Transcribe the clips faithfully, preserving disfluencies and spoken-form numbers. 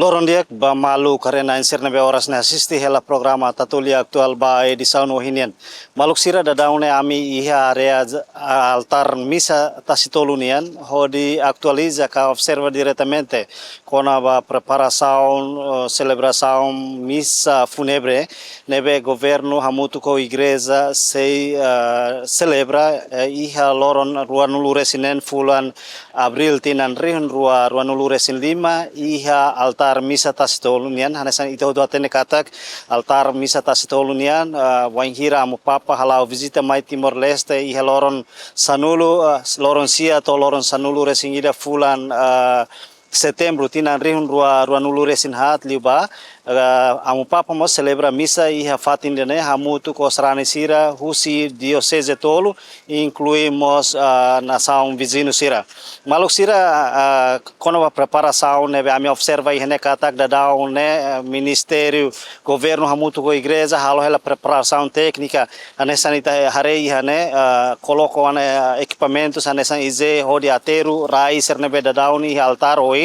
Loron di'ak ba maluk haree-na'in sira ne'ebé oras ne'e asiste hela programa Tatoli Atuál ba edisaun ohin nian. Maluk sira, daudaun ne'e ami iha área j-, altár misa Tasi Tolu nian, hodi atualiza ka observa diretamente kona-ba preparasaun, eh, selebrasaun misa fúnebre ne'ebé governu hamutuk ho igreja sei, eh, selebra, eh, iha loron ruanulu-resin-neen fulan Abríl tinan rihun rua ruanulu-resin-lima, iha altár misa Tasi Tolu nian. Hanesan ita hotu hatene katak altár misa Tasi Tolu nian, eh, wainhira Amu Papa hala'o vizita mai Timor-Leste iha loron sanulu, eh, loron sia to'o loron sanulu-resin-ida fulan, eh, Setembru tinan rihun rua ruanulu-resin-haat liubá, eh, Amu Papa mós selebra misa iha fatin ida-ne'e hamutuk ho sarani sira husi dioseze tolu, inklui mós, eh, nasaun viziñu sira. Maluk sira, eh, kona-ba preparasaun ne'ebé ami observa iha ne'e katak daudaun ne'e, eh, ministériu, governu hamutuk ho igreja halo hela preparasaun téknika. Hanesan ita haree iha ne'e, eh, koloka ona, eh, ekipamentus hanesan izee hodi aterru rai sira ne'ebé daudaun iha altár oin.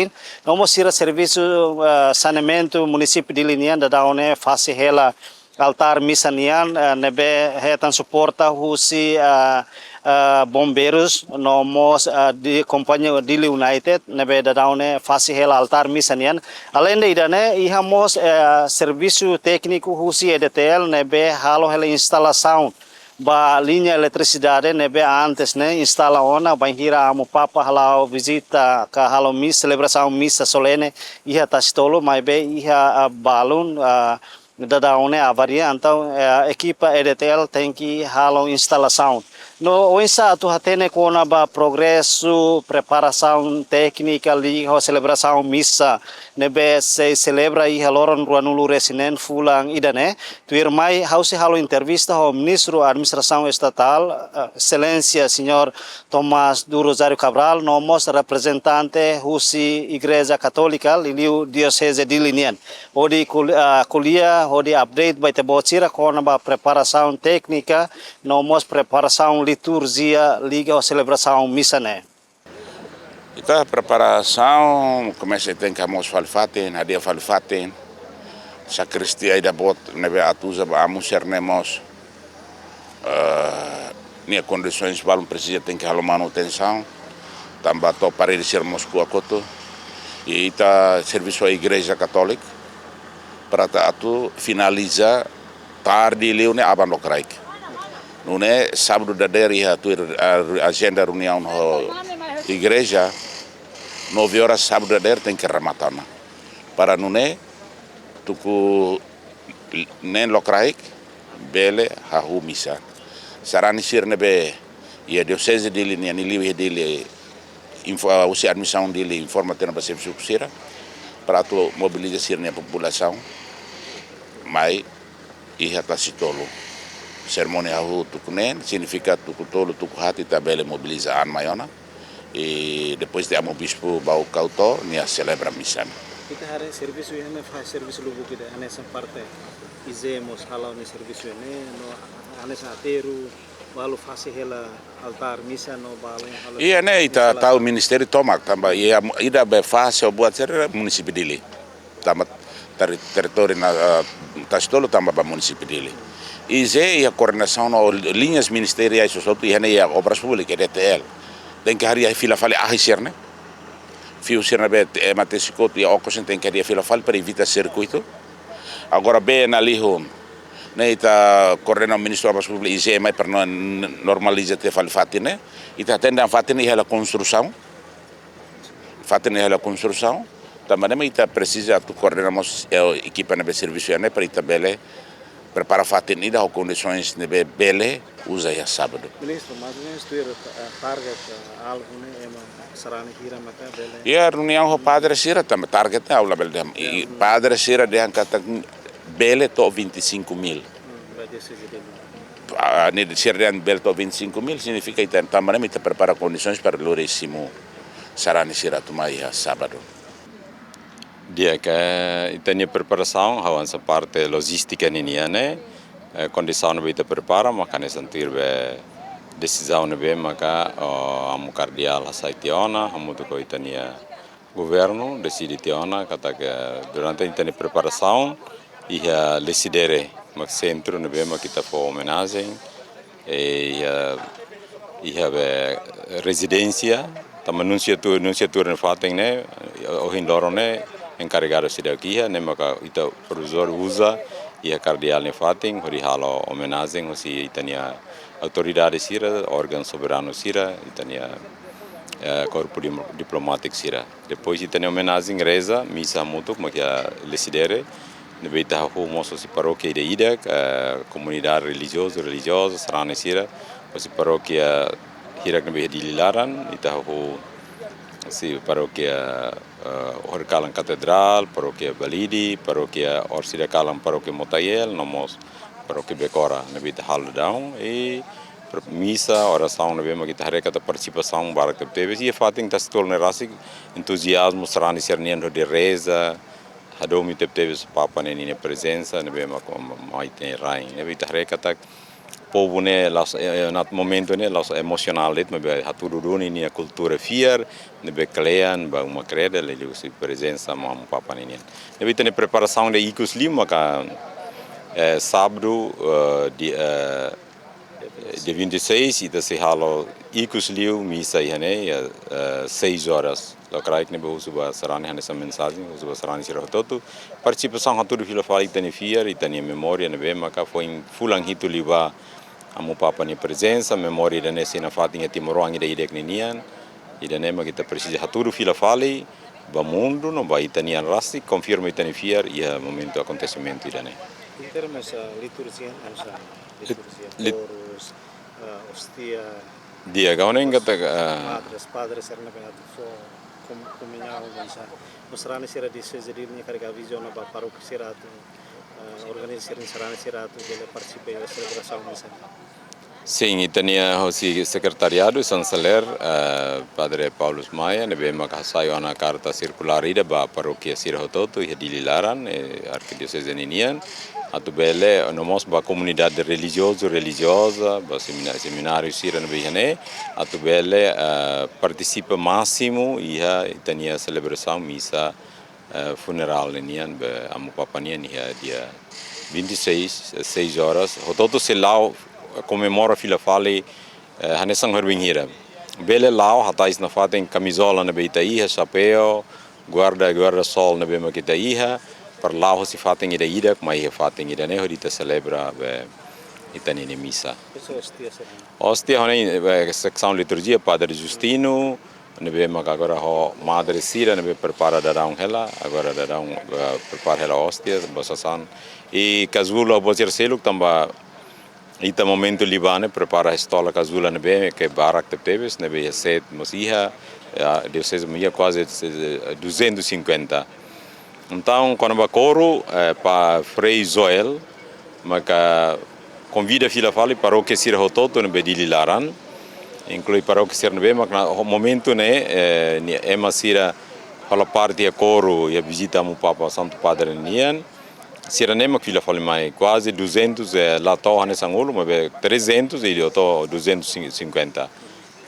No mós sira servisu, eh, saneamentu munisípiu Dili nian daudaun ne'e fase hela altár misa nian, eh, ne'ebé hetan suporta husi, eh, eh, bombeirus, no mós, eh, di kompañia Dili United, ne'ebé daudaun ne'e fase hela altár misa nian. Aleinde ida-ne'e, iha mós, eh, servisu tékniku husi E D T L ne'ebé halo hela instalasaun ba liña eletrisidade ne'ebé antes ne'e instala ona, bainhira Amu Papa hala'o vizita ka halo mis-, selebrasaun misa solene iha Tasi Tolu, maibé iha, ah, balun, ah, daudaun ne'e avaria, entaun, eh, ekipa E D T L tenke halo instalasaun. No oinsá atu hatene kona-ba progresu preparasaun téknika liga ho selebrasaun misa ne'ebé sei selebra iha loron ruanulu-resin-neen fulan ida-ne'e, tuirmai ha'u sei halo entrevista ho Ministru Administrasaun Estatál, eh, Exelénsia Señór Tomás do Rosário Cabral, no mós reprezentante husi Igreja Katólika liuliu Dioseze Dili nian. Hodi kol-, ah, ko'alia, hodi update ba ita-boot sira kona-ba preparasaun téknika, no mós preparasaun liturjia liga ho selebrasaun misa ne'e. Ita preparasaun komesa tenke hamoos fali fatin, hadi'a fali fatin. Sakristia ida boot ne'ebé atu uza ba Amu sira-ne'e mós, eh, nia kondisoens balun presiza tenke halo manutensaun. Tanba to'o parede sira mós kuak hotu. I ita servisu ho Igreja Katólika para atu finaliza tarde liu ne'e aban lokraik. Nune'e sábadu dadeer iha tuir, ah, ajenda reuniaun ho igreja, nove horas sábadu dadeer tenke remata ona. Para nune'e tuku neen lokraik bele hahú misa. Sarani sira ne'ebé iha Dioseze Dili nian, liuliu iha Dili, info-, ah, husi administrasaun Dili informa tiha ona ba xefe suku sira para atu mobiliza sira-nia populasaun mai iha Tasi Tolu. Serimónia hahú tuku neen signifika tuku tolu, tuku haat ita bele mobiliza an mai ona. I depois de Amu Bispu Baucau to'o, nia selebra misa. Ita haree servisu iha ne'e fase servisu lubuk ida, hanesan parte izee mós hala'o nia servisu iha ne'e, no hanesan aterru, balu fase hela altár misa no balu halo. Iha ne'e ita instala tau ministériu tomak, tanba iha ida be fase ho buat sira munisípiu Dili. Tanba terri-, territóriu na, eh, Tasi Tolu tanba ba munisípiu Dili. Izee iha koordenasaun ho liñas ministeriais hotu-hotu, iha ne'e iha Obras Públikas, E D T L. Tenke hadi'a fila fali ahi sira-ne'e. Fiu sira ne'ebé te-, ema tesi kotuk iha okos ne'e tenke hadi'a fila fali para evita sirkuitu. Agora bee na lihun ne'e ita koordena ho Ministru Obras Públikas, izee mai para no-, normaliza tiha fali fatin ne'e. Ita hatene dehan fatin ne'e iha hela konstrusaun. Fatin ne'e iha hela konstrusaun. Tanba ne'e mak ita presiza atu koordena mós, eh, ekipa ne'ebé servisu iha ne'e para ita bele prepara fatin ida ho kondisoens ne'ebé bele uza iha sábadu. Ministru, mais ou menus tuir, eh, target, eh, alvu ne'e ema sarani hira maka bele? Iha reuniaun ho padre sira tanba target ne'e ha'u labele dehan. I, i padre sira dehan katak bele to'o vinte e cinco mil. Hmm, ba dioseze Dili. Ah, ne'e sira dehan bele to'o vinte e cinco mil, signifika ita tanba ne'e mak ita prepara kondisoens para lori simu sarani sira atu mai iha sábadu. Di'ak, ita-nia preparasaun, ha'u hanesan parte lojístika ninian ne'e, eh, kondisaun ne'ebé ita prepara, maka hanesan tuir be desizaun ne'ebé maka, oh, Amu Kardeál hasai tiha ona, hamutuk ho ita-nia Governu deside tiha ona katak durante ita-nia preparasaun iha Lecidere, mak sentru ne'ebé mak ita fó omenajen, e iha, iha be rezidénsia, tanba nunciatura, nunciatura nia fatin ne'e, ohin loron ne'e enkarregadu seidauk iha, ne'e maka ita provizóriu uza iha kardeál nia fatin, hodi halo omenajen hosi ita-nia autoridade sira, órgaun soberanu sira, ita-nia, eh, korpu dim-, diplomátiku sira. Depois ita-nia omenajen, reza, misa hamutuk, mak iha Lecidere, ne'ebé ita hahú mós hosi parókia ida-idak, eh, komunidade relijiozu, relijioza, sarani sira, hosi parókia hirak ne'ebé iha Dili laran, ita hahú hosi parókia, eh, Horikalan Katedrál, parókia Balide, parókia Orsida Kalan, parókia Motael, no mós parókia Becora, ne'ebé ita halo daudaun, i pro-, misa, orasaun ne'ebé mak ita haree katak partisipasaun barak tebetebes, i fatin Tasitolu ne'e rasik entuziazmu sarani sira-nian hodi reza, hadomi tebetebes Papa ne'e ninia prezensa, ne'ebé mak mai iha ita-nia rain. Ne'ebé ita haree katak povu ne'e la'ós, eh, eh, iha momentu ne'e la'ós emosionál de'it, maibé hatudu duni nia kultura fiar, ne'ebé kle'an ba uma kreda, liuliu husi prezensa Amu Papa ne'e nian. Ne'ebé ita-nia preparasaun ne'e ikus liu maka, eh, sábadu, eh, di, eh, dia vinte e seis, ita sei halo ikus liu misa iha ne'e, iha, eh, seis horas. Lokraik ne'ebé husu ba sarani, hanesan mensajen, husu ba sarani sira hotu-hotu. Partisipasaun hatudu fila fali ita-nia fiar, ita-nia memória ne'ebé maka foin fulan hitu liubá Amu Papa nia prezensa, memória ida-ne'e sei nafatin iha timoroan ida-idak ninian. Ida-ne'e mak ita presiza hatudu fila fali ba mundu no ba ita-nian rasik, konfirma ita-nia fiar iha momentu akontesimentu ida-ne'e. Em termos, ah, liturjia, hanesan Lit-, liturjia, lit-, korus, ah, ostia, di'ak, ha'u hanoin katak, ah, padres, padres sira ne'ebé atu fó kom-, komuñaun, hanesan, no sarani sira dioseze Dili nia karik avizu ona ba parókia sira atu, ah, organiza sira-nia sarani sira atu bele partisipa iha selebrasaun misa. Sin, ita-nia hosi sekretariadu, chanceler, eh, Padre Paulus Maia, ne'ebé maka hasai ona karta sirkulár ida ba parókia sira hotu-hotu iha Dili laran, eh, arkidioseze ninian. Atu bele, no mós ba komunidade relijiozu, relijioza, ba semina-, semináriu sira ne'ebé iha ne'e, atu bele, eh, partisipa másimu iha ita-nia selebrasaun misa, eh, funerál ninian, be Amu Papa nian iha dia vinte e seis, eh, seis horas. Hotu-hotu sei la'o komemora fila fali, eh, hanesan horibainhira. Bele la'o hatais nafatin kamizola ne'ebé ita iha, xapeu, guarda, guarda-sol ne'ebé mak ita iha, para la'o hosi fatin ida-idak, mai iha fatin ida-ne'e, hodi ita selebra, be, ita-nia misa. Ostia sira? Ostia, ha'u hanoin, eh, seksaun liturjia, Padre Justino, ne'ebé maka agora ho madre sira, ne'ebé prepara daudaun hela, agora daudaun, eh, prepara hela ostia, ba sasán. I kazula, buat sira seluk tanba ita momentu liubá ne'e prepara estola kazula ne'ebé ke barak tebetebes, ne'ebé iha sede mós iha, eh, dioseze mós iha kuaze, eh, duzentos e cinquenta. Entaun, kona-ba koru, eh, ba Frei Joel, maka konvida fila fali parókia sira hotu-hotu ne'ebé Dili laran, inklui parókia sira ne'ebé mak iha momentu ne'e, eh, nia ema sira hola parte iha koru, iha vizita Amu Papa Santu Padre nian, sira-ne'e mak fila fali mai, kuaze duzentos, eh, la to'o hanesan uluk, maibé trezentos i liu to'o duzentos e cinquenta.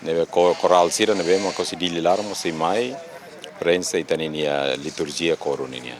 Ne'ebé ko-, korál sira ne'ebé mak hosi Dili laran mós sei mai, prensa ita-nia liturjia koru ninian.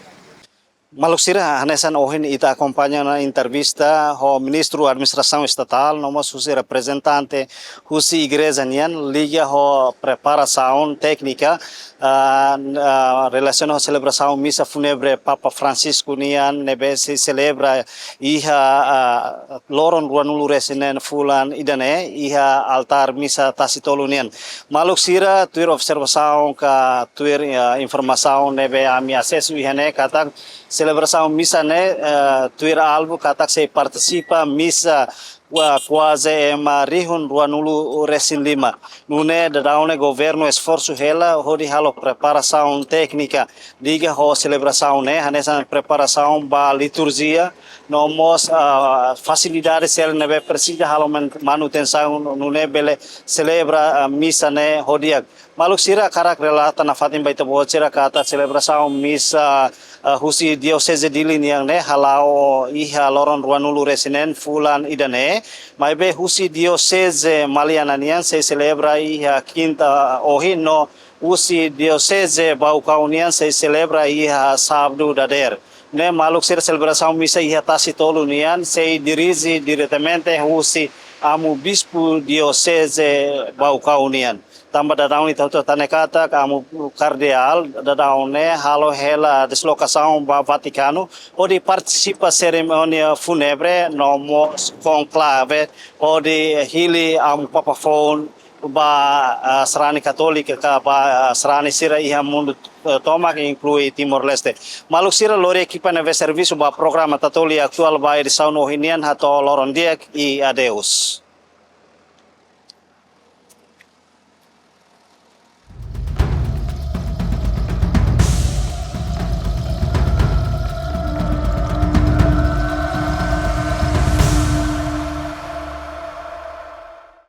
Maluk sira, hanesan ohin ita akompaña ona entrevista ho Ministru Administrasaun Estatál, no mós husi reprezentante husi igreja nian, liga ho preparasaun téknika, ah, ah, relasiona ho selebrasaun misa fúnebre Papa Francisco nian, ne'ebé sei selebra iha, ah, loron ruanulu-resin-neen fulan ida-ne'e, iha altár misa Tasitolu nian. Maluk sira, tuir observasaun ka tuir, eh, informasaun ne'ebé ami asesu iha ne'e katak selebrasaun misa ne'e, eh, tuir alvu katak sei partisipa misa, eh, kuaze ema rihun ruanulu-resin-lima. Nune'e daudaun ne'e governu esforsu hela hodi halo preparasaun téknika liga ho selebrasaun ne'e, hanesan preparasaun ba liturjia, no mós, ah, fasilidade sira ne'ebé presiza halo men-, manutensaun nune'e bele selebra, ah, misa ne'e ho di'ak. Maluk sira, hakarak relata nafatin ba ita-boot sira katak selebrasaun misa, ah, husi Dioseze Dili nian ne'e hala'o iha loron ruanulu-resin-neen fulan ida-ne'e, maibé husi Dioseze Maliana nian sei selebra iha kinta ohin no husi Dioseze Baucau nian sei selebra iha sábadu dadeer. Ne'e maluk sira, selebrasaun misa iha tasi tolu nian sei dirije diretamente husi Amu Bispu Dioseze Baucau nian. Tanba daudaun ita hotu hatene katak Amu Kardeál daudaun ne'e halo hela deslokasaun ba Vatikanu hodi partisipa serimónia fúnebre no mós konklave hodi hili Amu Papa foun ba, ah, sarani katólika ka ba, ah, sarani sira iha mundu, eh, tomak, inklui Timor-Leste. Maluk sira, lori ekipa ne'ebé servisu ba programa Tatoli Atuál ba edisaun ohin nian hato'o loron di'ak i adeus.